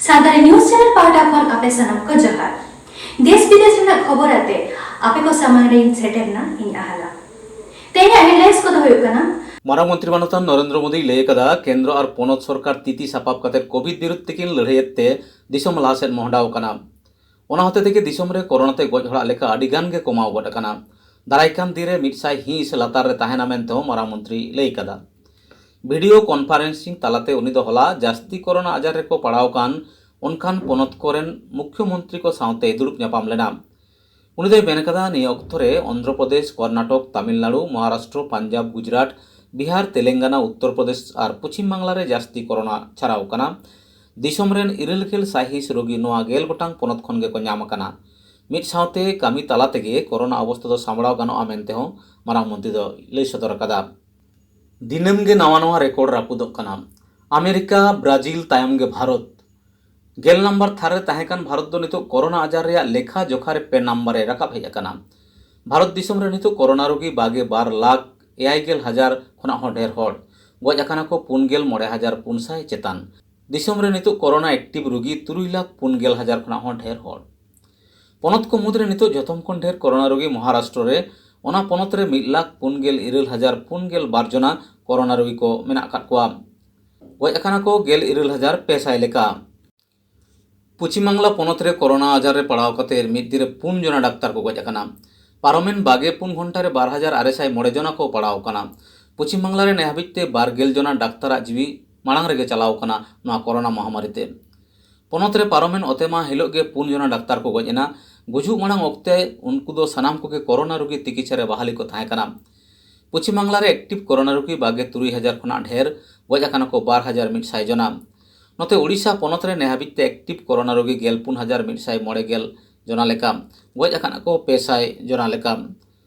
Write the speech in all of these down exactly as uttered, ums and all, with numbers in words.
Santali news channel ᱯᱟᱦᱴᱟ ᱠᱷᱚᱱ ᱟᱯᱮ ᱥᱟᱱᱟᱢ ᱠᱚ ᱡᱚᱦᱟᱨ᱾ ᱫᱮᱥ ᱵᱤᱫᱮᱥ ᱨᱮᱱᱟᱜ ᱠᱷᱚᱵᱚᱨ ᱟᱛᱮ ᱟᱯᱮ ᱠᱚ ᱥᱟᱢᱟᱝ ᱨᱮᱧ ᱥᱮᱴᱮᱨ ᱮᱱᱟ ᱤᱧ ᱟᱦᱟᱞᱟ᱾ ᱛᱮᱦᱮᱧᱟᱜ ᱦᱮᱰᱞᱟᱭᱤᱱᱥ ᱠᱚᱫᱚ ᱦᱩᱭᱩᱜ ᱠᱟᱱᱟ᱾ ᱢᱟᱨᱟᱝ ᱢᱚᱱᱛᱨᱤ ᱢᱟᱱᱚᱛᱟᱱ ᱱᱚᱨᱮᱱᱫᱨᱚ ᱢᱳᱫᱤᱭ ᱞᱟᱹᱭ ᱟᱠᱟᱫᱟ, ᱠᱮᱱᱫᱨᱚ ᱟᱨ ᱯᱚᱱᱚᱛ ᱥᱚᱨᱠᱟᱨ ᱛᱤ ᱛᱤ ᱥᱟᱯᱟᱵ ᱠᱟᱛᱮ ᱠᱳᱵᱷᱤᱰ ᱵᱤᱨᱩᱫᱷ ᱛᱮᱠᱤᱱ ᱞᱟᱹᱲᱦᱟᱹᱭᱮᱫ ᱛᱮ ᱫᱤᱥᱚᱢ ᱞᱟᱦᱟ ᱥᱮᱫ ᱢᱚᱦᱰᱟᱣ ᱟᱠᱟᱱᱟ᱾ ᱚᱱᱟ ᱦᱚᱛᱮ ᱛᱮᱜᱮ ᱫᱤᱥᱚᱢ ᱨᱮ ᱠᱳᱨᱳᱱᱟ ᱛᱮ ᱜᱚᱡ ᱦᱚᱲᱟᱜ ᱞᱮᱠᱷᱟ ᱟᱹᱰᱤ ᱜᱟᱱ ᱜᱮ ᱠᱚᱢᱟᱣ ᱜᱚᱫ ᱟᱠᱟᱱᱟ᱾ ᱫᱟᱨᱟᱭ ᱠᱟᱱ ᱫᱤᱱ ᱨᱮ ᱢᱤᱫ ᱥᱟᱭ ᱦᱤᱸᱥ ᱞᱟᱛᱟᱨ ᱨᱮ ᱛᱟᱦᱮᱱᱟ ᱢᱮᱱᱛᱮ ᱦᱚᱸ ᱢᱟᱨᱟᱝ ᱢᱚᱱᱛᱨᱤᱭ ᱞᱟᱹᱭ ᱟᱠᱟᱫᱟ᱾ ᱵᱷᱤᱰᱤᱭᱳ ᱠᱚᱱᱯᱷᱟᱨᱮᱱᱥᱤᱝ ᱛᱟᱞᱟᱛᱮ ᱩᱱᱤ ᱫᱚ ᱦᱚᱞᱟ ᱡᱟᱹᱥᱛᱤ ᱠᱳᱨᱳᱱᱟ ᱟᱡᱟᱨ ᱨᱮᱠᱚ ᱯᱟᱲᱟᱣ ᱟᱠᱟᱱ ᱚᱱᱠᱟᱱ ᱯᱚᱱᱚᱛ ᱠᱚᱨᱮᱱ ᱢᱩᱠᱷᱭᱚ ᱢᱚᱱᱛᱨᱤ ᱠᱚ ᱥᱟᱶᱛᱮ ᱫᱩᱲᱩᱵ ᱧᱟᱯᱟᱢ ᱞᱮᱱᱟ᱾ ᱩᱱᱤ ᱫᱚᱭ ᱢᱮᱱ ᱠᱟᱫᱟ, ᱱᱤᱭᱟᱹ ᱚᱠᱛᱚ ᱨᱮ ᱚᱱᱫᱷᱨᱚ ᱯᱨᱚᱫᱮᱥ, ᱠᱚᱨᱱᱟᱴᱚᱠ, ᱛᱟᱢᱤᱞᱱᱟᱲᱩ, ᱢᱚᱦᱟᱨᱟᱥᱴᱨᱚ, ᱯᱟᱧᱡᱟᱵᱽ, ᱜᱩᱡᱽᱨᱟᱴ, ᱵᱤᱦᱟᱨ, ᱛᱮᱞᱮᱝᱜᱟᱱᱟ, ᱩᱛᱛᱚᱨ ᱯᱨᱚᱫᱮᱥ ᱟᱨ ᱯᱚᱪᱷᱤᱢ ᱵᱟᱝᱞᱟ ᱨᱮ ᱡᱟᱹᱥᱛᱤ ᱠᱳᱨᱳᱱᱟ ᱪᱷᱟᱨᱟᱣ ᱠᱟᱱᱟ᱾ ᱫᱤᱥᱚᱢ ᱨᱮᱱ ᱤᱨᱟᱹᱞ ᱜᱮᱞ ᱥᱟᱭᱦᱤᱸᱥ ᱨᱳᱜᱤ ᱱᱚᱣᱟ ᱜᱮᱞ ᱜᱚᱴᱟᱝ ᱯᱚᱱᱚᱛ ᱠᱷᱚᱱ ᱜᱮᱠᱚ ᱧᱟᱢ ᱟᱠᱟᱱᱟ᱾ ᱢᱤᱫ ᱥᱟᱶᱛᱮ ᱠᱟᱹᱢᱤ ᱛᱟᱞᱟ ᱛᱮᱜᱮ ᱠᱳᱨᱳᱱᱟ ᱚᱵᱚᱥᱛᱟ ᱫᱚ ᱥᱟᱢᱵᱲᱟᱣ ᱜᱟᱱᱚᱜᱼᱟ ᱢᱮᱱᱛᱮ ᱦᱚᱸ ᱢᱟᱨᱟᱝ ᱢᱚᱱᱛᱨᱤ ᱫᱚ ᱞᱟᱹᱭ ᱥᱚᱫᱚᱨ ᱟᱠᱟᱫᱟ᱾ ᱫᱤᱱᱟᱹᱢ ᱜᱮ ᱱᱟᱣᱟ ᱱᱟᱣᱟ ᱨᱮᱠᱚᱨᱰ ᱨᱟᱹᱯᱩᱫᱚᱜ ᱠᱟᱱᱟ᱾ ᱟᱢᱮᱨᱤᱠᱟ, ᱵᱨᱟᱡᱤᱞ ᱛᱟᱭᱚᱢ ᱜᱮ ᱵᱷᱟᱨᱚᱛ᱾ ᱜᱮᱞ ᱱᱟᱢᱵᱟᱨ ᱛᱷᱟᱨ ᱨᱮ ᱛᱟᱦᱮᱸ ᱠᱟᱱ ᱵᱷᱟᱨᱚᱛ ᱫᱚ ᱱᱤᱛᱚᱜ ᱠᱳᱨᱳᱱᱟ ᱟᱡᱟᱨ ᱨᱮᱭᱟᱜ ᱞᱮᱠᱷᱟ ᱡᱚᱠᱷᱟ ᱨᱮ ᱯᱮ ᱱᱟᱢᱵᱟᱨ ᱨᱮ ᱨᱟᱠᱟᱵ ᱦᱮᱡ ᱟᱠᱟᱱᱟ᱾ ᱵᱷᱟᱨᱚᱛ ᱫᱤᱥᱚᱢ ᱨᱮ ᱱᱤᱛᱚᱜ ᱠᱳᱨᱳᱱᱟ ᱨᱳᱜᱤ ᱵᱟᱜᱮ ᱵᱟᱨ ᱞᱟᱠᱷ ᱮᱭᱟᱭ ᱜᱮᱞ ᱦᱟᱡᱟᱨ ᱠᱷᱚᱱᱟᱜ ᱦᱚᱸ ᱰᱷᱮᱨ ᱦᱚᱲ, ᱜᱚᱡ ᱟᱠᱟᱱᱟ ᱠᱚ ᱯᱩᱱ ᱜᱮᱞ ᱢᱚᱬᱮ ᱦᱟᱡᱟᱨ ᱯᱩᱱ ᱥᱟᱭ ᱪᱮᱛᱟᱱ᱾ ᱫᱤᱥᱚᱢ ᱨᱮ ᱱᱤᱛᱚᱜ ᱠᱳᱨᱳᱱᱟ ᱮᱠᱴᱤᱵᱷ ᱨᱳᱜᱤ ᱛᱩᱨᱩᱭ ᱞᱟᱠᱷ ᱯᱩᱱ ᱜᱮᱞ ᱦᱟᱡᱟᱨ ᱠᱷᱚᱱᱟᱜ ᱦᱚᱸ ᱰᱷᱮᱨ ᱦᱚᱲ᱾ ᱯᱚᱱᱚᱛ ᱠᱚ ᱢᱩᱫᱽᱨᱮ ᱱᱤᱛᱚᱜ ᱡᱚᱛᱚᱢ ᱠᱷᱚᱱ ᱰᱷᱮᱨ ᱠᱳᱨᱳᱱᱟ ᱨᱳᱜᱤ ᱢᱚᱦᱟᱨᱟᱥᱴᱨᱚ ᱨᱮ᱾ ᱚᱱᱟ ᱯᱚᱱᱚᱛ ᱨᱮ ᱢᱤᱫ ᱞᱟᱠᱷ ᱯᱩᱱ ᱜᱮᱞ ᱤᱨᱟᱹᱞ ᱦᱟᱡᱟᱨ ᱯᱩᱱ ᱜᱮᱞ ᱵᱟᱨ ᱡᱚᱱᱟ ᱠᱳᱨᱳᱱᱟ ᱨᱳᱜᱤ ᱠᱚ ᱢᱮᱱᱟᱜ ᱟᱠᱟᱫ ᱠᱚᱣᱟ᱾ ᱜᱚᱡ ᱟᱠᱟᱱᱟ ᱠᱚ ᱜᱮᱞ ᱤᱨᱟᱹᱞ ᱦᱟᱡᱟᱨ ᱯᱮ ᱥᱟᱭ ᱞᱮᱠᱟ᱾ ᱯᱚᱪᱷᱤᱢ ᱵᱟᱝᱞᱟ ᱯᱚᱱᱚᱛ ᱨᱮ ᱠᱳᱨᱳᱱᱟ ᱟᱡᱟᱨ ᱨᱮ ᱯᱟᱲᱟᱣ ᱠᱟᱛᱮ ᱢᱤᱫ ᱫᱤᱱ ᱨᱮ ᱯᱩᱱ ᱡᱚᱱᱟ ᱰᱟᱠᱛᱟᱨ ᱠᱚ ᱜᱚᱡ ᱟᱠᱟᱱᱟ᱾ ᱯᱟᱨᱚᱢᱮᱱ ᱵᱟᱜᱮ ᱯᱩᱱ ᱜᱷᱚᱱᱴᱟ ᱨᱮ ᱵᱟᱨ ᱦᱟᱡᱟᱨ ᱟᱨᱮ ᱥᱟᱭ ᱢᱚᱬᱮ ᱡᱚᱱᱟ ᱠᱚ ᱯᱟᱲᱟᱣ ᱟᱠᱟᱱᱟ᱾ ᱯᱚᱪᱷᱤᱢ ᱵᱟᱝᱞᱟ ᱨᱮ ᱱᱮ ᱦᱟᱹᱵᱤᱡ ᱛᱮ ᱵᱟᱨ ᱜᱮᱞ ᱡᱚᱱᱟ ᱰᱟᱠᱛᱟᱨᱟᱜ ᱡᱤᱣᱤ ᱢᱟᱲᱟᱝ ᱨᱮᱜᱮ ᱪᱟᱞᱟᱣ ᱟᱠᱟᱱᱟ ᱱᱚᱣᱟ ᱠᱳᱨᱳᱱᱟ ᱢᱚᱦᱟᱢᱟᱨᱤ ᱛᱮ᱾ ᱯᱚᱱᱚᱛ ᱨᱮ ᱯᱟᱨᱚᱢᱮᱱ ᱚᱛᱮᱢᱟ ᱦᱤᱞᱳᱜ ᱜᱮ ᱯᱩᱱ ᱡᱚᱱᱟ ᱰᱟᱠᱛᱟᱨ ᱠᱚ ᱜᱚᱡ ᱮᱱᱟ᱾ ᱜᱩᱡᱩᱜ ᱢᱟᱲᱟᱝ ᱚᱠᱛᱮ ᱩᱱᱠᱩ ᱫᱚ ᱥᱟᱱᱟᱢ ᱠᱚᱜᱮ ᱠᱳᱨᱳᱱᱟ ᱨᱩᱜᱤ ᱛᱤᱠᱤᱪᱷᱟ ᱨᱮ ᱵᱟᱦᱟᱞᱤ ᱠᱚ ᱛᱟᱦᱮᱸ ᱠᱟᱱᱟ᱾ ᱯᱚᱪᱷᱤᱢ ᱵᱟᱝᱞᱟ ᱨᱮ ᱮᱠᱴᱤᱵᱷ ᱠᱳᱨᱳᱱᱟ ᱨᱩᱜᱤ ᱵᱟᱜᱮ ᱛᱩᱨᱩᱭ ᱦᱟᱡᱟᱨ ᱠᱷᱚᱱᱟᱜ ᱰᱷᱮᱨ, ᱜᱚᱡ ᱟᱠᱟᱱᱟ ᱠᱚ ᱵᱟᱨ ᱦᱟᱡᱟᱨ ᱢᱤᱫ ᱥᱟᱭ ᱡᱚᱱᱟ᱾ ᱱᱚᱛᱮ ᱳᱰᱤᱥᱟ ᱯᱚᱱᱚᱛ ᱨᱮ ᱱᱮ ᱦᱟᱹᱵᱤᱡ ᱛᱮ ᱮᱠᱴᱤᱵᱷ ᱠᱳᱨᱳᱱᱟ ᱨᱩᱜᱤ ᱜᱮᱞ ᱯᱩᱱ ᱦᱟᱡᱟᱨ ᱢᱤᱫ ᱥᱟᱭ ᱢᱚᱬᱮ ᱜᱮᱞ ᱡᱚᱱᱟ ᱞᱮᱠᱟ, ᱜᱚᱡ ᱟᱠᱟᱱᱟ ᱠᱚ ᱯᱮ ᱥᱟᱭ ᱡᱚᱱᱟ ᱞᱮᱠᱟ᱾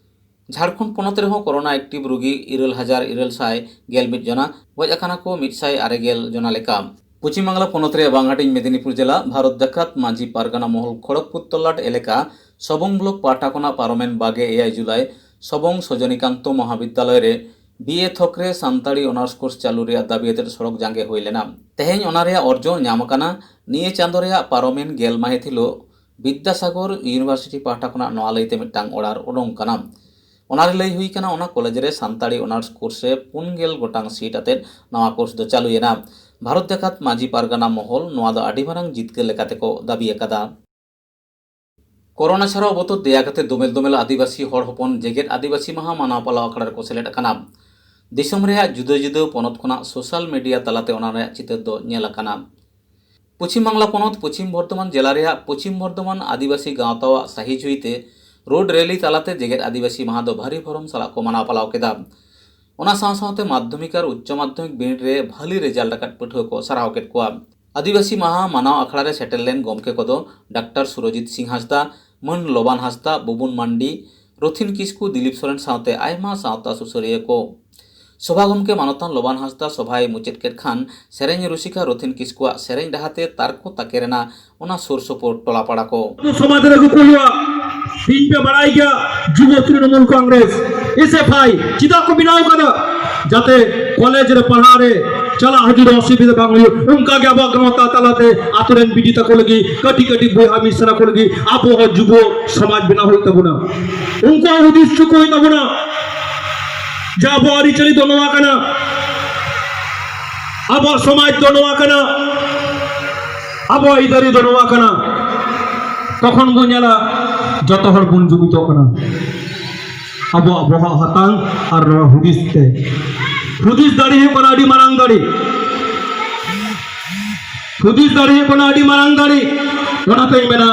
ᱡᱷᱟᱲᱠᱷᱚᱸᱰ ᱯᱚᱱᱚᱛ ᱨᱮᱦᱚᱸ ᱠᱳᱨᱳᱱᱟ ᱮᱠᱴᱤᱵᱷ ᱨᱩᱜᱤ ᱤᱨᱟᱹᱞ ᱦᱟᱡᱟᱨ ᱤᱨᱟᱹᱞ ᱥᱟᱭ ᱜᱮᱞ ᱢᱤᱫ ᱡᱚᱱᱟ, ᱜᱚᱡ ᱟᱠᱟᱱᱟ ᱠᱚ ᱢᱤᱫ ᱥᱟᱭ ᱟᱨᱮ ᱜᱮᱞ ᱡᱚᱱᱟ ᱞᱮᱠᱟ᱾ ᱯᱚᱪᱷᱤᱢ ᱵᱟᱝᱞᱟ ᱯᱚᱱᱚᱛ ᱨᱮᱭᱟᱜ ᱵᱟᱝᱦᱟᱴᱤᱧ ᱢᱮᱫᱤᱱᱤᱯᱩᱨ ᱡᱮᱞᱟ ᱵᱷᱟᱨᱚᱛ ᱡᱟᱠᱟᱛ ᱢᱟᱹᱡᱷᱤ ᱯᱟᱨᱜᱟᱱᱟ ᱢᱚᱦᱚᱞ ᱠᱷᱚᱲᱚᱠᱯᱩᱨ ᱛᱚᱞᱞᱟᱴ ᱮᱞᱟᱠᱟ ᱥᱚᱵᱚᱝ ᱵᱞᱚᱠ ᱯᱟᱦᱴᱟ ᱠᱷᱚᱱᱟᱜ ᱯᱟᱨᱚᱢᱮᱱ ᱵᱟᱜᱮ ᱮᱭᱟᱭ ᱡᱩᱞᱟᱭ ᱥᱚᱵᱚᱝ ᱥᱚᱡᱚᱱᱤᱠᱟᱱᱛᱚ ᱢᱚᱦᱟᱵᱤᱫᱽᱫᱟᱞᱚᱭ ᱨᱮ ᱵᱤ ᱮ ᱛᱷᱚᱠ ᱨᱮ ᱥᱟᱱᱛᱟᱲᱤ ᱚᱱᱟᱨᱥ ᱠᱳᱨᱥ ᱪᱟᱹᱞᱩ ᱨᱮᱭᱟᱜ ᱫᱟᱹᱵᱤ ᱟᱛᱮᱫ ᱥᱚᱲᱚᱠ ᱡᱟᱸᱜᱮ ᱦᱩᱭ ᱞᱮᱱᱟ᱾ ᱛᱮᱦᱮᱧ ᱚᱱᱟ ᱨᱮᱭᱟᱜ ᱚᱨᱡᱚ ᱧᱟᱢ ᱟᱠᱟᱱᱟ᱾ ᱱᱤᱭᱟᱹ ᱪᱟᱸᱫᱚ ᱨᱮᱭᱟᱜ ᱯᱟᱨᱚᱢᱮᱱ ᱜᱮᱞ ᱢᱟᱹᱦᱤᱛ ᱦᱤᱞᱳᱜ ᱵᱤᱫᱽᱫᱟᱥᱟᱜᱚᱨ ᱤᱭᱩᱱᱤᱵᱷᱟᱨᱥᱤᱴᱤ ᱯᱟᱦᱴᱟ ᱠᱷᱚᱱᱟᱜ ᱱᱚᱣᱟ ᱞᱟᱹᱭᱛᱮ ᱢᱤᱫᱴᱟᱝ ᱚᱰᱟᱨ ᱩᱰᱩᱝ ᱠᱟᱱᱟ᱾ ᱚᱱᱟ ᱨᱮ ᱞᱟᱹᱭ ᱦᱩᱭ ᱠᱟᱱᱟ, ᱚᱱᱟ ᱠᱚᱞᱮᱡᱽ ᱨᱮ ᱥᱟᱱᱛᱟᱲᱤ ᱚᱱᱟᱨᱥ ᱠᱳᱨᱥ ᱨᱮ ᱯᱩᱱ ᱜᱮᱞ ᱜᱚᱴᱟᱝ ᱥᱤᱴ ᱟᱛᱮᱫ ᱱᱟᱣᱟ ᱠᱳᱨᱥ ᱫᱚ ᱪᱟᱹᱞᱩᱭᱮᱱᱟ᱾ ᱵᱷᱟᱨᱚᱛ ᱡᱟᱠᱟᱛ ᱢᱟᱹᱡᱷᱤ ᱯᱟᱨᱜᱟᱱᱟ ᱢᱚᱦᱚᱞ ᱱᱚᱣᱟ ᱫᱚ ᱟᱹᱰᱤ ᱢᱟᱨᱟᱝ ᱡᱤᱛᱠᱟᱹᱨ ᱞᱮᱠᱟᱛᱮ ᱠᱚ ᱫᱟᱹᱵᱤ ᱟᱠᱟᱫᱟ᱾ ᱠᱚᱨᱳᱱᱟ ᱪᱷᱟᱲᱟᱣ ᱵᱚᱛᱚᱨ ᱫᱮᱭᱟ ᱠᱟᱛᱮ ᱫᱚᱢᱮᱞ ᱫᱚᱢᱮᱞ ᱟᱹᱫᱤᱵᱟᱹᱥᱤ ᱦᱚᱲ ᱦᱚᱯᱚᱱ ᱡᱮᱜᱮᱛ ᱟᱹᱫᱤᱵᱟᱹᱥᱤ ᱢᱟᱦᱟ ᱢᱟᱱᱟᱣ ᱯᱟᱞᱟᱣ ᱟᱠᱷᱲᱟ ᱨᱮᱠᱚ ᱥᱮᱞᱮᱫ ᱟᱠᱟᱱᱟ᱾ ᱫᱤᱥᱚᱢ ᱨᱮᱭᱟᱜ ᱡᱩᱫᱟᱹ ᱡᱩᱫᱟᱹ ᱯᱚᱱᱚᱛ ᱠᱷᱚᱱᱟᱜ ᱥᱳᱥᱟᱞ ᱢᱤᱰᱤᱭᱟ ᱛᱟᱞᱟᱛᱮ ᱚᱱᱟ ᱨᱮᱭᱟᱜ ᱪᱤᱛᱟᱹᱨ ᱫᱚ ᱧᱮᱞ ᱟᱠᱟᱱᱟ᱾ ᱯᱚᱪᱷᱤᱢ ᱵᱟᱝᱞᱟ ᱯᱚᱱᱚᱛ ᱯᱚᱪᱷᱤᱢ ᱵᱚᱨᱫᱷᱚᱢᱟᱱ ᱡᱮᱞᱟ ᱨᱮᱭᱟᱜ ᱯᱚᱪᱷᱤᱢ ᱵᱚᱨᱫᱷᱚᱢᱟᱱ ᱟᱹᱫᱤᱵᱟᱹᱥᱤ ᱜᱟᱶᱛᱟᱣᱟᱜ ᱥᱟᱹᱦᱤ ᱡᱩᱦᱤᱛᱮ ᱨᱳᱰ ᱨᱮᱞᱤ ᱛᱟᱞᱟᱛᱮ ᱡᱮᱜᱮᱛ ᱟᱹᱫᱤᱵᱟᱹᱥᱤ ᱢᱟᱦᱟ ᱫᱚ ᱵᱷᱟᱹᱨᱤ ᱵᱷᱚᱨᱚᱢ ᱥᱟᱞᱟᱜ ᱠᱚ ᱢᱟᱱᱟᱣ ᱯᱟᱞᱟᱣ ᱠᱮᱫᱟ᱾ ᱚᱱᱟ ᱥᱟᱶ ᱥᱟᱶᱛᱮ ᱢᱟᱫᱽᱫᱷᱚᱢᱤᱠ ᱟᱨ ᱩᱪᱪᱚ ᱢᱟᱫᱽᱫᱷᱚᱢᱤᱠ ᱵᱤᱱᱤᱰ ᱨᱮ ᱵᱷᱟᱹᱞᱤ ᱨᱮᱡᱟᱞᱴ ᱟᱠᱟᱫ ᱯᱟᱹᱴᱷᱩᱣᱟᱹ ᱠᱚ ᱥᱟᱨᱦᱟᱣ ᱠᱮᱫ ᱠᱚᱣᱟ᱾ ᱟᱹᱫᱤᱵᱟᱹᱥᱤ ᱢᱟᱦᱟ ᱢᱟᱱᱟᱣ ᱟᱠᱷᱲᱟ ᱨᱮ ᱥᱮᱴᱮᱨ ᱞᱮᱱ ᱜᱚᱢᱠᱮ ᱠᱚᱫᱚ ᱰᱟᱠᱛᱟᱨ ᱥᱩᱨᱚᱡᱤᱛ ᱥᱤᱝ ᱦᱟᱸᱥᱫᱟ, ᱢᱟᱹᱱ ᱞᱚᱵᱟᱱ ᱦᱟᱸᱥᱫᱟ, ᱵᱩᱵᱩᱱ ᱢᱟᱱᱰᱤ, ᱨᱚᱛᱷᱤᱱ ᱠᱤᱥᱠᱩ, ᱫᱤᱞᱤᱯ ᱥᱚᱨᱮᱱ ᱥᱟᱶᱛᱮ ᱟᱭᱢᱟ ᱥᱟᱶᱛᱟ ᱥᱩᱥᱟᱹᱨᱤᱭᱟᱹ ᱠᱚ᱾ ᱥᱚᱵᱷᱟ ᱜᱚᱢᱠᱮ ᱢᱟᱱᱚᱛᱟᱱ ᱞᱚᱵᱟᱱ ᱦᱟᱸᱥᱫᱟ ᱥᱚᱵᱷᱟᱭ ᱢᱩᱪᱟᱹᱫ ᱠᱮᱫ ᱠᱷᱟᱱ ᱥᱮᱨᱮᱧ ᱨᱩᱥᱤᱠᱟ ᱨᱚᱛᱷᱤᱱ ᱠᱤᱥᱠᱩᱣᱟᱜ ᱥᱮᱨᱮᱧ ᱨᱟᱦᱟᱛᱮ ᱛᱟᱨᱠᱚ ᱛᱟᱠᱮ ᱨᱮᱱᱟ ᱚᱱᱟ ᱥᱩᱨ ᱥᱩᱯᱩᱨ ᱴᱚᱞᱟ ᱯᱟᱲᱟ ᱠᱚ᱾ ᱟᱵᱚ ᱥᱚᱢᱟᱡᱽ ᱨᱮ ᱟᱹᱜᱩ ᱠᱚ ᱦᱩᱭᱩᱜᱼᱟ᱾ ᱛᱤᱦᱤᱧ ᱯᱮ ᱵᱟᱲᱟᱭ ᱜᱮᱭᱟ, ᱡᱩᱵᱚ Trinamool Congress, S F I, ᱪᱮᱫᱟᱜ ᱠᱚ ᱵᱮᱱᱟᱣ ᱠᱟᱫᱟ? ᱡᱟᱛᱮ ᱠᱚᱞᱮᱡᱽ ᱨᱮ ᱯᱟᱲᱦᱟᱣ ᱨᱮ ᱪᱟᱞᱟᱜ ᱦᱤᱡᱩᱜ ᱨᱮ ᱚᱥᱩᱵᱤᱫᱷᱟ ᱵᱟᱝ ᱦᱩᱭᱩᱜ᱾ ᱚᱱᱠᱟ ᱜᱮ ᱟᱵᱚᱣᱟᱜ ᱜᱟᱶᱛᱟ ᱛᱟᱞᱟᱛᱮ ᱟᱛᱳ ᱨᱮᱱ ᱵᱤᱴᱤ ᱛᱟᱠᱚ ᱞᱟᱹᱜᱤᱫ, ᱠᱟᱹᱴᱤᱡ ᱠᱟᱹᱴᱤᱡ ᱵᱚᱭᱦᱟ ᱢᱤᱥᱨᱟ ᱠᱚ ᱞᱟᱹᱜᱤᱫ ᱟᱵᱚ ᱦᱚᱸ ᱡᱩᱵᱚ ᱥᱚᱢᱟᱡᱽ ᱵᱮᱱᱟᱣ ᱦᱩᱭᱩᱜ ᱛᱟᱵᱚᱱᱟ᱾ ᱩᱱᱠᱩ ᱦᱚᱸ ᱦᱩᱫᱤᱥ ᱦᱚᱪᱚ ᱠᱚ ᱦᱩᱭᱩᱜ ᱛᱟᱵᱚᱱᱟ ᱡᱮ ᱟᱵᱚᱣᱟᱜ ᱟᱹᱨᱤᱪᱟᱹᱞᱤ ᱫᱚ ᱱᱚᱣᱟ ᱠᱟᱱᱟ, ᱟᱵᱚᱣᱟᱜ ᱥᱚᱢᱟᱡᱽ ᱫᱚ ᱱᱚᱣᱟ ᱠᱟᱱᱟ, ᱟᱵᱚᱣᱟᱜ ᱟᱹᱭᱫᱟᱹᱨᱤ ᱫᱚ ᱱᱚᱣᱟ ᱠᱟᱱᱟ᱾ ᱛᱚᱠᱷᱚᱱ ᱵᱚᱱ ᱧᱮᱞᱟ ᱡᱚᱛᱚ ᱦᱚᱲ ᱵᱚᱱ ᱡᱩᱢᱤᱫᱚᱜ ᱠᱟᱱᱟ ᱟᱵᱚᱣᱟᱜ ᱵᱚᱦᱚᱜ ᱦᱟᱛᱟᱝ ᱟᱨ ᱱᱚᱣᱟ ᱦᱩᱫᱤᱥ ᱛᱮ᱾ ᱦᱩᱫᱤᱥ ᱫᱟᱲᱮ ᱦᱩᱭᱩᱜ ᱠᱟᱱᱟ ᱟᱹᱰᱤ ᱢᱟᱨᱟᱝ ᱫᱟᱲᱮ᱾ ᱦᱩᱫᱤᱥ ᱫᱟᱲᱮ ᱦᱩᱭᱩᱜ ᱠᱟᱱᱟ ᱟᱹᱰᱤ ᱢᱟᱨᱟᱝ ᱫᱟᱲᱮ᱾ ᱚᱱᱟᱛᱮᱧ ᱢᱮᱱᱟ,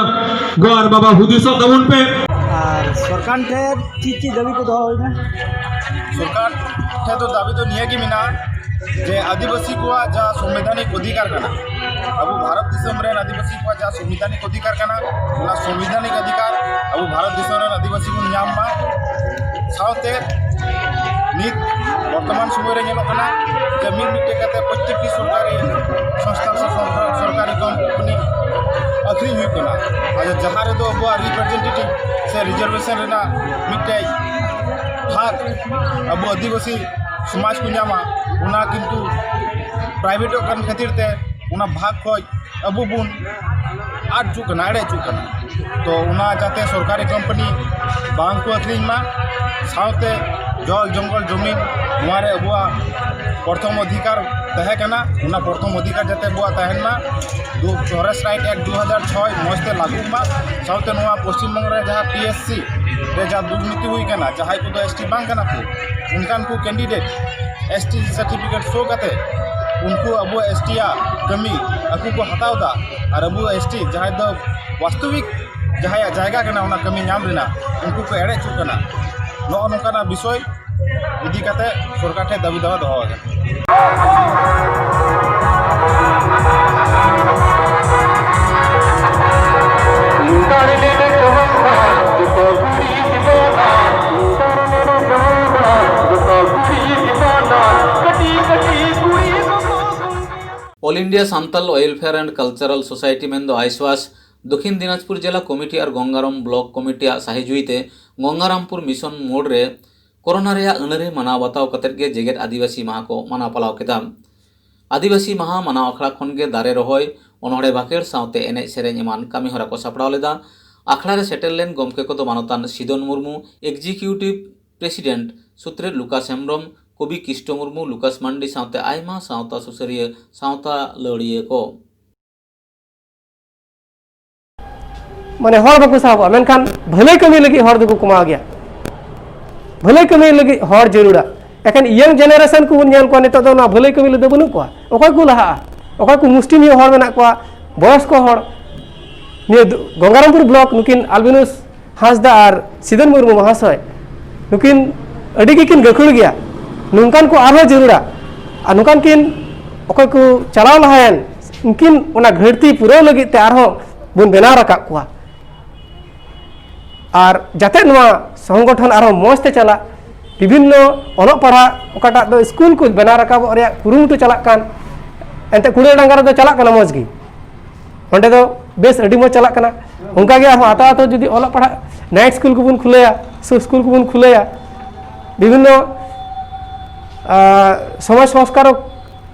ᱜᱚ ᱟᱨ ᱵᱟᱵᱟ, ᱦᱩᱫᱤᱥᱚᱜ ᱛᱟᱵᱚᱱ ᱯᱮ᱾ ᱟᱨ ᱥᱚᱨᱠᱟᱨ ᱴᱷᱮᱱ ᱪᱮᱫ ᱪᱮᱫ ᱫᱟᱹᱵᱤ ᱠᱚ ᱫᱚᱦᱚ ᱦᱩᱭᱱᱟ? ᱥᱚᱨᱠᱟᱨ ᱴᱷᱮᱱ ᱫᱚ ᱫᱟᱹᱵᱤ ᱫᱚ ᱱᱤᱭᱟᱹ ᱜᱮ ᱢᱮᱱᱟᱜᱼᱟ ᱡᱮ ᱟᱹᱫᱤᱵᱟᱹᱥᱤ ᱠᱚᱣᱟᱜ ᱡᱟᱦᱟᱸ ᱥᱚᱝᱵᱤᱫᱷᱟᱱᱤᱠ ᱚᱫᱷᱤᱠᱟᱨ ᱠᱟᱱᱟ, ᱟᱵᱚ ᱵᱷᱟᱨᱚᱛ ᱫᱤᱥᱚᱢ ᱨᱮᱱ ᱟᱹᱫᱤᱵᱟᱹᱥᱤ ᱠᱚᱣᱟᱜ ᱡᱟᱦᱟᱸ ᱥᱚᱝᱵᱤᱫᱷᱟᱱᱤᱠ ᱚᱫᱷᱤᱠᱟᱨ ᱠᱟᱱᱟ, ᱚᱱᱟ ᱥᱚᱝᱵᱤᱫᱷᱟᱱᱤᱠ ᱚᱫᱷᱤᱠᱟᱨ ᱟᱵᱚ ᱵᱷᱟᱨᱚᱛ ᱫᱤᱥᱚᱢ ᱨᱮᱱ ᱟᱹᱫᱤᱵᱟᱹᱥᱤ ᱵᱚᱱ ᱧᱟᱢ ᱢᱟ᱾ ᱥᱟᱶᱛᱮ ᱱᱤᱛ ᱵᱚᱨᱛᱚᱢᱟᱱ ᱥᱚᱢᱚᱭ ᱨᱮ ᱧᱮᱞᱚᱜ ᱠᱟᱱᱟ ᱡᱮ ᱢᱤᱫ ᱢᱤᱫᱴᱮᱡ ᱠᱟᱛᱮ ᱯᱨᱚᱛᱮᱠᱴᱤ ᱥᱚᱨᱠᱟᱨᱤ ᱥᱚᱝᱥᱛᱷᱟ ᱥᱮ ᱥᱚᱨᱠᱟᱨ, ᱥᱚᱨᱠᱟᱨᱤ ᱠᱳᱢᱯᱟᱱᱤ ᱟᱹᱠᱷᱨᱤᱧ ᱦᱩᱭᱩᱜ ᱠᱟᱱᱟ᱾ ᱟᱨ ᱡᱟᱦᱟᱸ ᱨᱮᱫᱚ ᱟᱵᱚᱣᱟᱜ ᱨᱤᱯᱨᱮᱡᱮᱱᱴᱮᱴᱤᱵᱷ ᱥᱮ ᱨᱤᱡᱟᱨᱵᱷᱮᱥᱚᱱ ᱨᱮᱱᱟᱜ ᱢᱤᱫᱴᱮᱡ ᱵᱷᱟᱜᱽ ᱟᱵᱚ ᱟᱹᱫᱤᱵᱟᱹᱥᱤ ᱥᱚᱢᱟᱡᱽ ᱠᱚ ᱧᱟᱢᱟ, ᱚᱱᱟ ᱠᱤᱱᱛᱩ ᱯᱨᱟᱭᱵᱷᱮᱴᱚᱜ ᱠᱟᱱ ᱠᱷᱟᱹᱛᱤᱨ ᱛᱮ ᱚᱱᱟ ᱵᱷᱟᱜᱽ ᱠᱷᱚᱡ ᱟᱵᱚ ᱵᱚᱱ ᱟᱫ ᱦᱚᱪᱚᱜ ᱠᱟᱱᱟ, ᱮᱲᱮ ᱦᱚᱪᱚᱜ ᱠᱟᱱᱟ᱾ ᱛᱚ ᱚᱱᱟ ᱡᱟᱛᱮ ᱥᱚᱨᱠᱟᱨᱤ ᱠᱳᱢᱯᱟᱱᱤ ᱵᱟᱝ ᱠᱚ ᱟᱹᱠᱷᱨᱤᱧ ᱢᱟ, ᱥᱟᱶᱛᱮ ᱡᱚᱞ ᱡᱚᱝᱜᱚᱞ ᱡᱚᱢᱤᱱ ᱱᱚᱣᱟ ᱨᱮ ᱟᱵᱚᱣᱟᱜ ᱯᱨᱚᱛᱷᱚᱢ ᱚᱫᱷᱤᱠᱟᱨ ᱛᱟᱦᱮᱸ ᱠᱟᱱᱟ, ᱚᱱᱟ ᱯᱨᱚᱛᱷᱚᱢ ᱚᱫᱷᱤᱠᱟᱨ ᱡᱟᱛᱮ ᱟᱵᱚᱣᱟᱜ ᱛᱟᱦᱮᱱ ᱢᱟ᱾ ᱫᱩ-, ᱯᱷᱚᱨᱮᱥᱴ ᱨᱟᱭᱤᱴ ᱮᱠᱴ ᱫᱩ ᱦᱟᱡᱟᱨ ᱪᱷᱚᱭ ᱢᱚᱡᱽ ᱛᱮ ᱞᱟᱹᱜᱩᱜ ᱢᱟ, ᱥᱟᱶᱛᱮ ᱱᱚᱣᱟ ᱯᱚᱥᱪᱤᱢ ᱵᱚᱝᱜᱚ ᱨᱮ ᱡᱟᱦᱟᱸ ᱯᱤ ᱮᱥ ᱥᱤ ᱨᱮ ᱡᱟᱦᱟᱸ ᱫᱩᱨᱱᱤᱛᱤ ᱦᱩᱭ ᱠᱟᱱᱟ, ᱡᱟᱦᱟᱸᱭ ᱠᱚᱫᱚ ᱮᱥ ᱴᱤ ᱵᱟᱝ ᱠᱟᱱᱟ ᱠᱚ, ᱚᱱᱠᱟᱱ ᱠᱚ ᱠᱮᱱᱰᱤᱰᱮᱴ ᱮᱥ ᱴᱤ ᱥᱟᱨᱴᱤᱯᱷᱤᱠᱮᱴ ᱥᱳ ᱠᱟᱛᱮ ᱩᱱᱠᱩ ᱟᱵᱚ ᱮᱥ ᱴᱤ ᱟᱜ ᱠᱟᱹᱢᱤ ᱟᱠᱚ ᱠᱚ ᱦᱟᱛᱟᱣ ᱮᱫᱟ, ᱟᱨ ᱟᱵᱚ ᱮᱥ ᱴᱤ ᱡᱟᱦᱟᱸᱭ ᱫᱚ ᱵᱟᱥᱛᱚᱵᱤᱠ ᱡᱟᱦᱟᱸᱭᱟᱜ ᱡᱟᱭᱜᱟ ᱠᱟᱱᱟ ᱚᱱᱟ ᱠᱟᱹᱢᱤ ᱧᱟᱢ ᱨᱮᱱᱟᱜ, ᱩᱱᱠᱩ ᱠᱚ ᱮᱲᱮ ᱦᱚᱪᱚᱜ ᱠᱟᱱᱟ᱾ ᱱᱚᱜᱼᱚ ᱱᱚᱝᱠᱟᱱᱟᱜ ᱵᱤᱥᱚᱭ ᱤᱫᱤ ᱠᱟᱛᱮ ᱥᱚᱨᱠᱟᱨ ᱴᱷᱮᱱ ᱫᱟᱹᱵᱤ ᱫᱟᱣᱟ ᱫᱚᱦᱚ ᱟᱠᱟᱱᱟ᱾ All India Santal Welfare and Cultural Society ᱢᱮᱱᱫᱚ ᱟᱭᱥᱣᱟᱥ ᱫᱚᱠᱷᱤᱱ ᱫᱤᱱᱟᱡᱽᱯᱩᱨ ᱡᱮᱞᱟ ᱠᱚᱢᱤᱴᱤ ᱟᱨ ᱜᱚᱝᱜᱟᱨᱟᱢ ᱵᱞᱚᱠ ᱠᱚᱢᱤᱴᱤᱭᱟᱜ ᱥᱟᱹᱦᱤᱡᱩᱦᱤ ᱛᱮ ᱜᱚᱝᱜᱟᱨᱟᱢᱯᱩᱨ ᱢᱤᱥᱚᱱ ᱢᱳᱲ ᱨᱮ ᱠᱳᱨᱳᱱᱟ ᱨᱮᱭᱟᱜ ᱟᱹᱱᱟᱹᱨᱤ ᱢᱟᱱᱟᱣ ᱵᱟᱛᱟᱣ ᱠᱟᱛᱮᱫ ᱜᱮ ᱡᱮᱜᱮᱛ ᱟᱹᱫᱤᱵᱟᱹᱥᱤ ᱢᱟᱦᱟ ᱠᱚ ᱢᱟᱱᱟᱣ ᱯᱟᱞᱟᱣ ᱠᱮᱫᱟ᱾ ᱟᱹᱫᱤᱵᱟᱹᱥᱤ ᱢᱟᱦᱟ ᱢᱟᱱᱟᱣ ᱟᱠᱷᱲᱟ ᱠᱷᱚᱱ ᱜᱮ ᱫᱟᱨᱮ ᱨᱚᱦᱚᱭ, ᱚᱱᱚᱬᱦᱮ ᱵᱟᱠᱷᱮᱲ ᱥᱟᱶᱛᱮ ᱮᱱᱮᱡ ᱥᱮᱨᱮᱧ ᱮᱢᱟᱱ ᱠᱟᱹᱢᱤ ᱦᱚᱨᱟ ᱠᱚ ᱥᱟᱯᱲᱟᱣ ᱞᱮᱫᱟ᱾ ᱟᱠᱷᱲᱟ ᱨᱮ ᱥᱮᱴᱮᱨ ᱞᱮᱱ ᱜᱚᱢᱠᱮ ᱠᱚᱫᱚ ᱢᱟᱱᱚᱛᱟᱱ ᱥᱤᱫᱚᱱ ᱢᱩᱨᱢᱩ, ᱮᱠᱡᱤᱠᱤᱭᱩᱴᱤᱵᱷ ᱯᱨᱮᱥᱤᱰᱮᱱᱴ ᱥᱩᱛᱨᱮᱛ ᱞᱩᱠᱟᱥ ᱦᱮᱢᱵᱽᱨᱚᱢ, ᱠᱚᱵᱤ ᱠᱤᱥᱴᱚ ᱢᱩᱨᱢᱩ, ᱞᱩᱠᱟᱥ ᱢᱟᱱᱰᱤ ᱥᱟᱶᱛᱮ ᱟᱭᱢᱟ ᱥᱟᱶᱛᱟ ᱥᱩᱥᱟᱹᱨᱤᱭᱟᱹ, ᱥᱟᱶᱛᱟ ᱞᱟᱹᱣᱲᱤᱭᱟᱹ ᱠᱚ᱾ ᱢᱟᱱᱮ ᱦᱚᱲ ᱵᱟᱠᱚ ᱥᱟᱦᱟᱵᱚᱜᱼᱟ, ᱢᱮᱱᱠᱷᱟᱱ ᱵᱷᱟᱹᱞᱟᱹᱭ ᱠᱟᱹᱢᱤ ᱞᱟᱹᱜᱤᱫ ᱦᱚᱲ ᱫᱚᱠᱚ ᱠᱚᱢᱟᱣ ᱜᱮᱭᱟ᱾ ᱵᱷᱟᱹᱞᱟᱹᱭ ᱠᱟᱹᱢᱤ ᱞᱟᱹᱜᱤᱫ ᱦᱚᱲ ᱡᱟᱹᱨᱩᱲᱟ᱾ ᱮᱠᱷᱮᱱ ᱤᱭᱚᱝ ᱡᱮᱱᱟᱨᱮᱥᱚᱱ ᱠᱚᱵᱚᱱ ᱧᱮᱞ ᱠᱚᱣᱟ, ᱱᱤᱛᱚᱜ ᱫᱚ ᱚᱱᱟ ᱵᱷᱟᱹᱞᱟᱹᱭ ᱠᱟᱹᱢᱤ ᱨᱮᱫᱚ ᱵᱟᱹᱱᱩᱜ ᱠᱚᱣᱟ᱾ ᱚᱠᱚᱭ ᱠᱚ ᱞᱟᱦᱟᱜᱼᱟ? ᱚᱠᱚᱭ ᱠᱚ ᱢᱩᱥᱴᱤ ᱢᱤᱭᱟᱹ ᱦᱚᱲ ᱢᱮᱱᱟᱜ ᱠᱚᱣᱟ, ᱵᱚᱭᱚᱥᱠᱚ ᱦᱚᱲ? ᱱᱤᱭᱟᱹ ᱫᱩ-, ᱜᱚᱝᱜᱟᱨᱟᱢᱯᱩᱨ ᱵᱞᱚᱠ ᱱᱩᱠᱤᱱ ᱟᱞᱵᱤᱱᱩᱥ ᱦᱟᱸᱥᱫᱟ ᱟᱨ ᱥᱤᱫᱚᱱ ᱢᱩᱨᱢᱩ ᱢᱚᱦᱟᱥᱚᱭ, ᱱᱩᱠᱤᱱ ᱟᱹᱰᱤ ᱜᱮᱠᱤᱱ ᱜᱟᱹᱠᱷᱩᱲ ᱜᱮᱭᱟ᱾ ᱱᱚᱝᱠᱟᱱ ᱠᱚ ᱟᱨᱦᱚᱸ ᱡᱟᱹᱨᱩᱲᱟ᱾ ᱟᱨ ᱱᱚᱝᱠᱟᱱ ᱠᱤᱱ ᱚᱠᱚᱭ ᱠᱚ ᱪᱟᱞᱟᱣ ᱞᱟᱦᱟᱭᱮᱱ, ᱩᱱᱠᱤᱱ ᱚᱱᱟ ᱜᱷᱟᱹᱴᱛᱤ ᱯᱩᱨᱟᱹᱣ ᱞᱟᱹᱜᱤᱫ ᱛᱮ ᱟᱨᱦᱚᱸ ᱵᱚᱱ ᱵᱮᱱᱟᱣ ᱨᱟᱠᱟᱵ ᱠᱚᱣᱟ᱾ ᱟᱨ ᱡᱟᱛᱮ ᱱᱚᱣᱟ ᱥᱚᱝᱜᱚᱴᱷᱚᱱ ᱟᱨᱦᱚᱸ ᱢᱚᱡᱽ ᱛᱮ ᱪᱟᱞᱟᱜ, ᱵᱤᱵᱷᱤᱱᱱᱚ ᱚᱞᱚᱜ ᱯᱟᱲᱦᱟᱜ ᱚᱠᱟᱴᱟᱜ ᱫᱚ ᱥᱠᱩᱞ ᱠᱚ ᱵᱮᱱᱟᱣ ᱨᱟᱠᱟᱵᱚᱜ ᱨᱮᱭᱟᱜ ᱠᱩᱨᱩᱢᱩᱴᱩ ᱪᱟᱞᱟᱜ ᱠᱟᱱ, ᱮᱱᱛᱮ ᱠᱩᱲᱟᱹ ᱰᱟᱸᱜᱟ ᱨᱮᱫᱚ ᱪᱟᱞᱟᱜ ᱠᱟᱱᱟ ᱢᱚᱡᱽ ᱜᱮ᱾ ᱚᱸᱰᱮ ᱫᱚ ᱵᱮᱥ, ᱟᱹᱰᱤ ᱢᱚᱡᱽ ᱪᱟᱞᱟᱜ ᱠᱟᱱᱟ᱾ ᱚᱱᱠᱟ ᱜᱮ ᱟᱨᱦᱚᱸ ᱟᱛᱳ ᱟᱛᱳ ᱡᱩᱫᱤ ᱚᱞᱚᱜ ᱯᱟᱲᱦᱟᱜ, ᱱᱟᱭᱤᱴ ᱥᱠᱩᱞ ᱠᱚᱵᱚᱱ ᱠᱷᱩᱞᱟᱹᱭᱟ, ᱥᱩ ᱥᱠᱩᱞ ᱠᱚᱵᱚᱱ ᱠᱷᱩᱞᱟᱹᱭᱟ, ᱵᱤᱵᱷᱤᱱᱱᱚ, ᱟ, ᱥᱚᱢᱟᱡᱽ ᱥᱚᱝᱥᱠᱟᱨᱚᱠ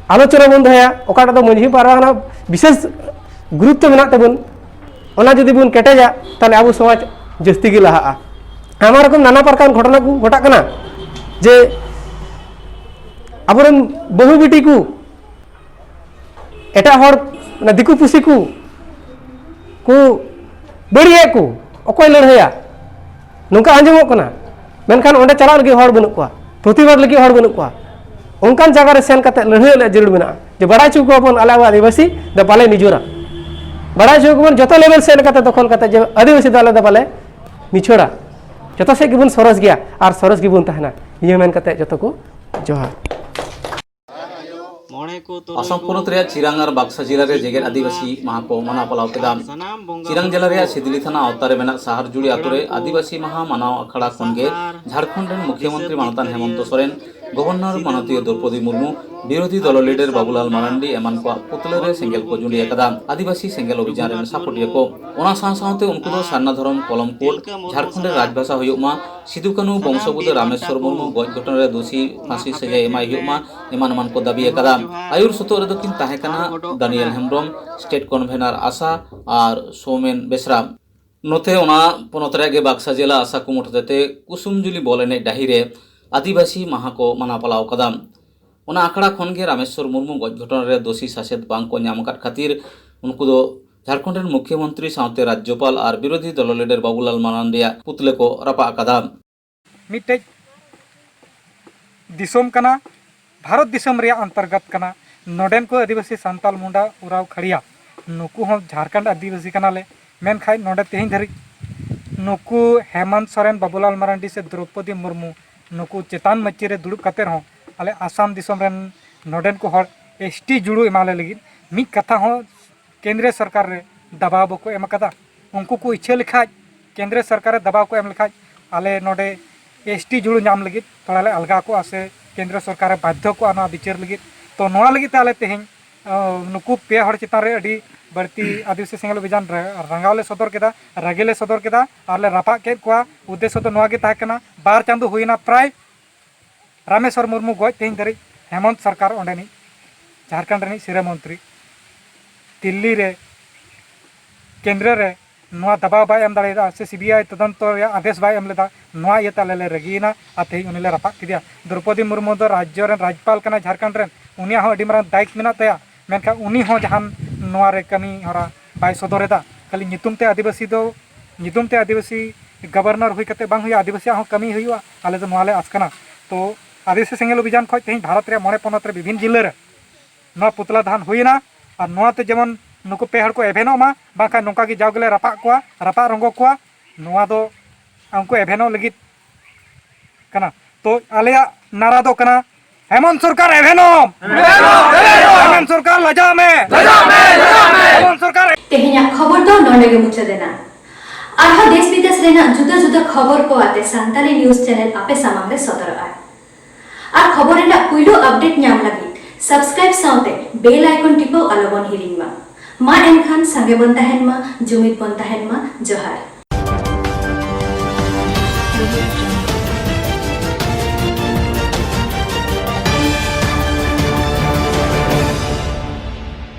ᱟᱞᱳᱪᱚᱱᱟ ᱵᱚᱱ ᱫᱚᱦᱚᱭᱟ, ᱚᱠᱟᱴᱟᱜ ᱫᱚ ᱢᱟᱹᱡᱷᱤ ᱯᱟᱨᱜᱟᱱᱟ ᱵᱤᱥᱮᱥ ᱜᱩᱨᱩᱛᱛᱚ ᱢᱮᱱᱟᱜ ᱛᱟᱵᱚᱱ, ᱚᱱᱟ ᱡᱩᱫᱤ ᱵᱚᱱ ᱠᱮᱴᱮᱡᱟ, ᱛᱟᱦᱚᱞᱮ ᱟᱵᱚ ᱥᱚᱢᱟᱡᱽ ᱡᱟᱹᱥᱛᱤ ᱜᱮ ᱞᱟᱦᱟᱜᱼᱟ᱾ ᱟᱭᱢᱟ ᱨᱚᱠᱚᱢ ᱱᱟᱱᱟ ᱯᱨᱚᱠᱟᱨ ᱜᱷᱚᱴᱚᱱᱟ ᱠᱚ ᱜᱷᱚᱴᱟᱜ ᱠᱟᱱᱟ, ᱡᱮ ᱟᱵᱚᱨᱮᱱ ᱵᱟᱹᱦᱩ ᱵᱤᱴᱤ ᱠᱚ ᱮᱴᱟᱜ ᱦᱚᱲ, ᱢᱟᱱᱮ ᱫᱤᱠᱩ ᱯᱩᱥᱤ ᱠᱚ, ᱠᱚ ᱵᱟᱹᱲᱤᱡᱮᱫ ᱠᱚ, ᱚᱠᱚᱭ ᱞᱟᱹᱲᱦᱟᱹᱭᱟ? ᱱᱚᱝᱠᱟ ᱟᱸᱡᱚᱢᱚᱜ ᱠᱟᱱᱟ᱾ ᱢᱮᱱᱠᱷᱟᱱ ᱚᱸᱰᱮ ᱪᱟᱞᱟᱜ ᱞᱟᱹᱜᱤᱫ ᱦᱚᱲ ᱵᱟᱹᱱᱩᱜ ᱠᱚᱣᱟ, ᱯᱨᱚᱛᱤᱵᱟᱫ ᱞᱟᱹᱜᱤᱫ ᱦᱚᱲ ᱵᱟᱹᱱᱩᱜ ᱠᱚᱣᱟ᱾ ᱚᱱᱠᱟᱱ ᱡᱟᱭᱜᱟ ᱨᱮ ᱥᱮᱱ ᱠᱟᱛᱮ ᱞᱟᱹᱲᱦᱟᱹᱭ ᱨᱮᱭᱟᱜ ᱡᱟᱹᱨᱩᱲ ᱢᱮᱱᱟᱜᱼᱟ, ᱡᱮ ᱵᱟᱲᱟᱭ ᱦᱚᱪᱚ ᱠᱚᱣᱟ ᱵᱚᱱ ᱟᱞᱮ ᱟᱵᱚ ᱟᱹᱫᱤᱵᱟᱹᱥᱤ ᱫᱚ ᱵᱟᱞᱮ ᱱᱤᱡᱚᱨᱟ, ᱵᱟᱲᱟᱭ ᱦᱚᱪᱚ ᱠᱚᱣᱟ ᱵᱚᱱ ᱡᱚᱛᱚ ᱞᱮᱵᱮᱞ ᱥᱮᱱ ᱠᱟᱛᱮ ᱫᱚᱠᱷᱚᱞ ᱠᱟᱛᱮ ᱡᱮ ᱟᱹᱫᱤᱵᱟᱹᱥᱤ ᱫᱚ ᱟᱞᱮ ᱫᱚ ᱵᱟᱞᱮ ᱢᱤᱪᱷᱟᱹᱲᱟ, ᱡᱚᱛᱚ ᱥᱮᱫ ᱜᱮᱵᱚᱱ ᱥᱚᱨᱚᱥ ᱜᱮᱭᱟ ᱟᱨ ᱥᱚᱨᱚᱥ ᱜᱮᱵᱚᱱ ᱛᱟᱦᱮᱱᱟ᱾ ᱱᱤᱭᱟᱹ ᱢᱮᱱ ᱠᱟᱛᱮ ᱡᱚᱛᱚ ᱠᱚ ᱡᱚᱦᱟᱨ᱾ ᱟᱥᱟᱢ ᱯᱚᱱᱚᱛ ᱨᱮᱭᱟᱜ ᱪᱤᱨᱟᱝ ᱟᱨ ᱵᱟᱠᱥᱟ ᱡᱮᱞᱟ ᱨᱮ ᱡᱮᱜᱮᱛ ᱟᱹᱫᱤᱵᱟᱹᱥᱤ ᱢᱟᱦᱟ ᱠᱚ ᱢᱟᱱᱟᱣ ᱯᱟᱞᱟᱣ ᱠᱮᱫᱟ᱾ ᱪᱤᱨᱟᱝ ᱡᱮᱞᱟ ᱨᱮᱭᱟᱜ ᱥᱤᱫᱞᱤ ᱛᱷᱟᱱᱟ ᱟᱣᱛᱟ ᱨᱮ ᱢᱮᱱᱟᱜ ᱥᱟᱦᱟᱨᱡᱩᱲᱤ ᱟᱛᱳ ᱨᱮ ᱟᱹᱫᱤᱵᱟᱹᱥᱤ ᱢᱟᱦᱟ ᱢᱟᱱᱟᱣ ᱟᱠᱷᱲᱟ ᱠᱷᱚᱱ ᱜᱮ ᱡᱷᱟᱲᱠᱷᱚᱸᱰ ᱨᱮᱱ ᱢᱩᱠᱷᱭᱟᱹ ᱢᱚᱱᱛᱨᱤ ᱢᱟᱱᱚᱛᱟᱱ ᱦᱮᱢᱚᱱᱛᱚ ᱥᱚᱨᱮᱱ, ᱜᱚᱵᱷᱚᱨᱱᱚᱨ ᱢᱟᱱᱚᱛᱤᱭᱟᱹ ᱫᱨᱚᱯᱚᱫᱤ ᱢᱩᱨᱢᱩ, ᱵᱤᱨᱳᱫᱷᱤ ᱫᱚᱞ ᱞᱤᱰᱟᱨ ᱵᱟᱵᱩᱞᱟᱞ ᱢᱟᱨᱟᱱᱰᱤ ᱮᱢᱟᱱ ᱠᱚᱣᱟᱜ ᱯᱩᱛᱞᱟᱹ ᱨᱮ ᱥᱮᱸᱜᱮᱞ ᱠᱚ ᱡᱩᱸᱰᱤ ᱟᱠᱟᱫᱟ᱾ ᱟᱹᱫᱤᱵᱟᱹᱥᱤ ᱥᱮᱸᱜᱮᱞ ᱚᱵᱷᱤᱡᱟᱱ ᱨᱮᱱ ᱥᱟᱯᱚᱴᱤᱭᱟᱹ ᱠᱚ᱾ ᱚᱱᱟ ᱥᱟᱶ ᱥᱟᱶᱛᱮ ᱩᱱᱠᱩ ᱫᱚ ᱥᱟᱨᱱᱟ ᱫᱷᱚᱨᱚᱢ ᱠᱚᱞᱚᱢ ᱠᱳᱰ ᱡᱷᱟᱲᱠᱷᱚᱸᱰ ᱨᱮ ᱨᱟᱡᱽᱵᱷᱟᱥᱟ ᱦᱩᱭᱩᱜ ᱢᱟ, ᱥᱤᱫᱩ ᱠᱟᱹᱱᱦᱩ ᱵᱚᱝᱥᱚ ᱵᱩᱫᱷ ᱨᱟᱢᱮᱥᱣᱚᱨ ᱢᱩᱨᱢᱩ ᱜᱚᱡ ᱜᱷᱚᱴᱚᱱᱟ ᱨᱮ ᱫᱳᱥᱤ ᱯᱷᱟᱸᱥᱤ ᱥᱟᱡᱟᱭ ᱮᱢᱟᱭ ᱦᱩᱭᱩᱜ ᱢᱟ, ᱮᱢᱟᱱ ᱮᱢᱟᱱ ᱠᱚ ᱫᱟᱹᱵᱤ ᱟᱠᱟᱫᱟ᱾ ᱟᱹᱭᱩᱨ ᱥᱩᱛᱩᱜ ᱨᱮᱫᱚ ᱠᱤᱱ ᱛᱟᱦᱮᱸ ᱠᱟᱱᱟ ᱰᱟᱱᱤᱭᱮᱞ ᱦᱮᱢᱵᱨᱚᱢ, ᱥᱴᱮᱴ ᱠᱚᱱᱵᱷᱮᱱᱟᱨ ᱟᱥᱟ ᱟᱨ ᱥᱳᱢᱮᱱ ᱵᱮᱥᱨᱟ᱾ ᱱᱚᱛᱮ ᱚᱱᱟ ᱯᱚᱱᱚᱛ ᱨᱮᱭᱟᱜ ᱜᱮ ᱵᱟᱠᱥᱟ ᱡᱮᱞᱟ ᱟᱥᱟ ᱠᱩᱢᱩᱴ ᱦᱚᱛᱮᱛᱮ ᱠᱩᱥᱩᱢ ᱡᱩᱞᱤ ᱵᱚᱞ ᱮᱱᱮᱡ ᱰᱟᱹᱦᱤ ᱨᱮ ᱟᱹᱫᱤᱵᱟᱹᱥᱤ ᱢᱟᱦᱟ ᱠᱚ ᱢᱟᱱᱟᱣ ᱯᱟᱞᱟᱣ ᱠᱟᱫᱟ᱾ ᱚᱱᱟ ᱟᱠᱷᱲᱟ ᱠᱷᱚᱱ ᱜᱮ ᱨᱟᱢᱮᱥᱣᱚᱨ ᱢᱩᱨᱢᱩ ᱜᱚᱡ ᱜᱷᱚᱴᱚᱱᱟ ᱨᱮ ᱫᱳᱥᱤ ᱥᱟᱥᱮᱛ ᱵᱟᱝ ᱠᱚ ᱧᱟᱢ ᱟᱠᱟᱫ ᱠᱷᱟᱹᱛᱤᱨ ᱩᱱᱠᱩ ᱫᱚ ᱡᱷᱟᱲᱠᱷᱚᱸᱰ ᱨᱮᱱ ᱢᱩᱠᱷᱭᱟᱹ ᱢᱚᱱᱛᱨᱤ ᱥᱟᱶᱛᱮ ᱨᱟᱡᱽᱡᱚᱯᱟᱞ ᱟᱨ ᱵᱤᱨᱳᱫᱷᱤ ᱫᱚᱞ ᱞᱤᱰᱟᱨ ᱵᱟᱵᱩᱞᱟᱞ ᱢᱟᱨᱟᱱᱰᱤᱭᱟᱜ ᱯᱩᱛᱞᱟᱹ ᱠᱚ ᱨᱟᱯᱟᱜ ᱟᱠᱟᱫᱟ᱾ ᱢᱤᱫᱴᱮᱡ ᱫᱤᱥᱚᱢ ᱠᱟᱱᱟ, ᱵᱷᱟᱨᱚᱛ ᱫᱤᱥᱚᱢ ᱨᱮᱭᱟᱜ ᱚᱱᱛᱚᱨᱜᱚᱛ ᱠᱟᱱᱟ᱾ ᱱᱚᱰᱮᱱ ᱠᱚ ᱟᱹᱫᱤᱵᱟᱹᱥᱤ ᱥᱟᱱᱛᱟᱞ, ᱢᱩᱱᱰᱟ, ᱳᱨᱟᱣ, ᱠᱷᱟᱲᱤᱭᱟ, ᱱᱩᱠᱩ ᱦᱚᱸ ᱡᱷᱟᱲᱠᱷᱚᱸᱰ ᱟᱹᱫᱤᱵᱟᱹᱥᱤ ᱠᱟᱱᱟᱞᱮ᱾ ᱢᱮᱱᱠᱷᱟᱱ ᱱᱚᱰᱮ ᱛᱮᱦᱮᱧ ᱫᱷᱟᱹᱨᱤᱡ ᱱᱩᱠᱩ ᱦᱮᱢᱚᱱᱛ ᱥᱚᱨᱮᱱ, ᱵᱟᱵᱩᱞᱟᱞ ᱢᱟᱨᱟᱱᱰᱤ ᱥᱮ ᱫᱨᱚᱯᱚᱫᱤ ᱢᱩᱨᱢᱩ ᱱᱩᱠᱩ ᱪᱮᱛᱟᱱ ᱢᱟᱹᱪᱤ ᱨᱮ ᱫᱩᱲᱩᱵ ᱠᱟᱛᱮ ᱨᱮᱦᱚᱸ ᱟᱞᱮ ᱟᱥᱟᱢ ᱫᱤᱥᱚᱢ ᱨᱮᱱ ᱱᱚᱰᱮᱱ ᱠᱚ ᱦᱚᱲ ᱮᱥ ᱴᱤ ᱡᱩᱲᱩ ᱮᱢᱟᱞᱮ ᱞᱟᱹᱜᱤᱫ ᱢᱤᱫ ᱠᱟᱛᱷᱟ ᱦᱚᱸ ᱠᱮᱱᱫᱨᱚ ᱥᱚᱨᱠᱟᱨ ᱨᱮ ᱫᱟᱵᱟᱣ ᱵᱟᱠᱚ ᱮᱢ ᱟᱠᱟᱫᱟ᱾ ᱩᱱᱠᱩ ᱠᱚ ᱤᱪᱪᱷᱟᱹ ᱞᱮᱠᱷᱟᱡ, ᱠᱮᱱᱫᱨᱚ ᱥᱚᱨᱠᱟᱨ ᱨᱮ ᱫᱟᱵᱟᱣ ᱠᱚ ᱮᱢ ᱞᱮᱠᱷᱟᱡ, ᱟᱞᱮ ᱱᱚᱰᱮ ᱮᱥ ᱴᱤ ᱡᱩᱲᱩ ᱧᱟᱢ ᱞᱟᱹᱜᱤᱫ ᱛᱷᱚᱲᱟ ᱞᱮ ᱟᱞᱜᱟ ᱠᱚᱜᱼᱟ ᱥᱮ ᱠᱮᱱᱫᱨᱚ ᱥᱚᱨᱠᱟᱨ ᱨᱮ ᱵᱟᱫᱽᱫᱷᱚ ᱠᱚᱜᱼᱟ ᱱᱚᱣᱟ ᱵᱤᱪᱟᱹᱨ ᱞᱟᱹᱜᱤᱫ᱾ ᱛᱚ ᱱᱚᱣᱟ ᱞᱟᱹᱜᱤᱫ ᱛᱮ ᱟᱞᱮ ᱛᱮᱦᱮᱧ, ᱟᱸ, ᱱᱩᱠᱩ ᱯᱮ ᱦᱚᱲ ᱪᱮᱛᱟᱱ ᱨᱮ ᱟᱹᱰᱤ ᱵᱟᱹᱲᱛᱤ ᱟᱹᱫᱤᱵᱟᱹᱥᱤ ᱥᱮᱸᱜᱮᱞ ᱚᱵᱷᱤᱡᱟᱱ ᱨᱮ ᱨᱟᱸᱜᱟᱣ ᱞᱮ ᱥᱚᱫᱚᱨ ᱠᱮᱫᱟ, ᱨᱟᱹᱜᱤ ᱞᱮ ᱥᱚᱫᱚᱨ ᱠᱮᱫᱟ ᱟᱨ ᱞᱮ ᱨᱟᱯᱟᱜ ᱠᱮᱫ ᱠᱚᱣᱟ᱾ ᱩᱫᱽᱫᱮᱥᱥᱚ ᱫᱚ ᱱᱚᱣᱟ ᱜᱮ ᱛᱟᱦᱮᱸ ᱠᱟᱱᱟ, ᱵᱟᱨ ᱪᱟᱸᱫᱚ ᱦᱩᱭᱱᱟ ᱯᱨᱟᱭ ᱨᱟᱢᱮᱥᱣᱚᱨ ᱢᱩᱨᱢᱩ ᱜᱚᱡ ᱛᱮᱦᱮᱧ ᱫᱷᱟᱹᱨᱤᱡ ᱦᱮᱢᱚᱱᱛ ᱥᱚᱨᱠᱟᱨ ᱚᱸᱰᱮᱱᱤᱡ ᱡᱷᱟᱲᱠᱷᱚᱸᱰ ᱨᱤᱱᱤᱡ ᱥᱤᱨᱟᱹ ᱢᱚᱱᱛᱨᱤ ᱫᱤᱞᱞᱤ ᱨᱮ ᱠᱮᱱᱫᱨᱚ ᱨᱮ ᱱᱚᱣᱟ ᱫᱟᱵᱟᱣ ᱵᱟᱭ ᱮᱢ ᱫᱟᱲᱮᱭᱟᱫᱟ ᱥᱮ ᱥᱤᱵᱤᱟᱭ ᱛᱚᱫᱚᱱᱛᱚ ᱨᱮᱭᱟᱜ ᱟᱫᱮᱥ ᱵᱟᱭ ᱮᱢ ᱞᱮᱫᱟ, ᱱᱚᱣᱟ ᱤᱭᱟᱹᱛᱮ ᱟᱞᱮ ᱞᱮ ᱨᱟᱹᱜᱤᱭᱮᱱᱟ ᱟᱨ ᱛᱮᱦᱮᱧ ᱩᱱᱤ ᱞᱮ ᱨᱟᱯᱟᱜ ᱠᱮᱫᱮᱭᱟ᱾ ᱫᱨᱚᱯᱚᱫᱤ ᱢᱩᱨᱢᱩ ᱫᱚ ᱨᱟᱡᱽᱡᱚ ᱨᱮᱱ ᱨᱟᱡᱽᱯᱟᱞ ᱠᱟᱱᱟᱭ ᱡᱷᱟᱲᱠᱷᱚᱸᱰ ᱨᱮᱱ, ᱩᱱᱤᱭᱟᱜ ᱦᱚᱸ ᱟᱹᱰᱤ ᱢᱟᱨᱟᱝ ᱫᱟᱭᱤᱛ ᱢᱮᱱᱟᱜ ᱛᱟᱭᱟ, ᱢᱮᱱᱠᱷᱟᱱ ᱩᱱᱤ ᱦᱚᱸ ᱡᱟᱦᱟᱱ ᱱᱚᱣᱟ ᱨᱮ ᱠᱟᱹᱢᱤ ᱦᱚᱨᱟ ᱵᱟᱭ ᱥᱚᱫᱚᱨ ᱮᱫᱟ᱾ ᱠᱷᱟᱹᱞᱤ ᱧᱩᱛᱩᱢ ᱛᱮ ᱟᱹᱫᱤᱵᱟᱹᱥᱤ ᱫᱚ, ᱧᱩᱛᱩᱢ ᱛᱮ ᱟᱹᱫᱤᱵᱟᱹᱥᱤ ᱜᱚᱵᱷᱚᱨᱱᱚᱨ ᱦᱩᱭ ᱠᱟᱛᱮ ᱵᱟᱝ ᱦᱩᱭᱩᱜᱼᱟ, ᱟᱹᱫᱤᱵᱟᱹᱥᱤᱭᱟᱜ ᱦᱚᱸ ᱠᱟᱹᱢᱤ ᱦᱩᱭᱩᱜᱼᱟ, ᱟᱞᱮ ᱫᱚ ᱱᱚᱣᱟ ᱞᱮ ᱟᱥ ᱠᱟᱱᱟ᱾ ᱛᱚ ᱟᱹᱫᱤᱵᱟᱹᱥᱤ ᱥᱮᱸᱜᱮᱞ ᱚᱵᱷᱤᱡᱟᱱ ᱠᱷᱚᱱ ᱛᱮᱦᱮᱧ ᱵᱷᱟᱨᱚᱛ ᱨᱮᱭᱟᱜ ᱢᱚᱬᱮ ᱯᱚᱱᱚᱛ ᱨᱮ ᱵᱤᱵᱷᱤᱱ ᱡᱤᱞᱟᱹ ᱨᱮ ᱱᱚᱣᱟ ᱯᱩᱛᱞᱟ ᱫᱟᱦᱚᱱ ᱦᱩᱭᱮᱱᱟ᱾ ᱟᱨ ᱱᱚᱣᱟᱛᱮ ᱡᱮᱢᱚᱱ ᱱᱩᱠᱩ ᱯᱮ ᱦᱚᱲ ᱠᱚ ᱮᱵᱷᱮᱱᱚᱜ ᱢᱟ, ᱵᱟᱝᱠᱷᱟᱱ ᱱᱚᱝᱠᱟ ᱜᱮ ᱡᱟᱣ ᱜᱮᱞᱮ ᱨᱟᱯᱟᱜ ᱠᱚᱣᱟ, ᱨᱟᱯᱟᱜ ᱨᱚᱝᱜᱚ ᱠᱚᱣᱟ᱾ ᱱᱚᱣᱟ ᱫᱚ ᱩᱱᱠᱩ ᱮᱵᱷᱮᱱᱚᱜ ᱞᱟᱹᱜᱤᱫ ᱠᱟᱱᱟ᱾ ᱛᱚ ᱟᱞᱮᱭᱟᱜ ᱱᱟᱨᱟ ᱫᱚ ᱠᱟᱱᱟ, ᱦᱮᱢᱚᱱᱛ ᱥᱚᱨᱠᱟᱨ ᱮᱵᱷᱮᱱᱚᱜ ᱢᱮ! ᱦᱮᱢᱚᱱᱛ ᱥᱚᱨᱠᱟᱨ ᱞᱟᱡᱟᱜ ᱢᱮ! ᱦᱮᱢᱚᱱᱛ ᱥᱚᱨᱠᱟᱨ ᱛᱮᱦᱮᱧᱟᱜ ᱠᱷᱚᱵᱚᱨ ᱫᱚ ᱱᱚᱰᱮ ᱜᱮ ᱢᱩᱪᱟᱹᱫ ᱮᱱᱟ᱾ ᱟᱨᱦᱚᱸ ᱫᱮᱥ ᱵᱤᱫᱮᱥ ᱨᱮᱱᱟᱜ ᱡᱩᱫᱟᱹ ᱡᱩᱫᱟᱹ ᱠᱷᱚᱵᱚᱨ ᱠᱚ ᱟᱛᱮ ᱥᱟᱱᱛᱟᱲᱤ ᱱᱤᱭᱩᱡᱽ ᱪᱮᱱᱮᱞ ᱟᱯᱮ ᱥᱟᱢᱟᱝ ᱨᱮ ᱥᱚᱫᱚᱨᱚᱜᱼᱟ᱾ ᱟᱨ ᱠᱷᱚᱵᱚᱨ ᱨᱮᱱᱟᱜ ᱯᱩᱭᱞᱩ ᱟᱯᱰᱮᱴ ᱧᱟᱢ ᱞᱟᱹᱜᱤᱫ ᱥᱟᱵᱥᱠᱨᱟᱭᱤᱵ ᱥᱟᱶᱛᱮ ᱵᱮᱞ ᱟᱭᱠᱚᱱ ᱴᱤᱯᱟᱹᱣ ᱟᱞᱚ ᱵᱚᱱ ᱦᱤᱲᱤᱧ ᱢᱟ᱾ ᱢᱟ ᱮᱱᱠᱷᱟᱱ ᱥᱟᱸᱜᱮ ᱵᱚᱱ ᱛᱟᱦᱮᱱ ᱢᱟ, ᱡᱩᱢᱤᱫ ᱵᱚᱱ ᱛᱟᱦᱮᱱ ᱢᱟ᱾ ᱡᱚᱦᱟᱨ᱾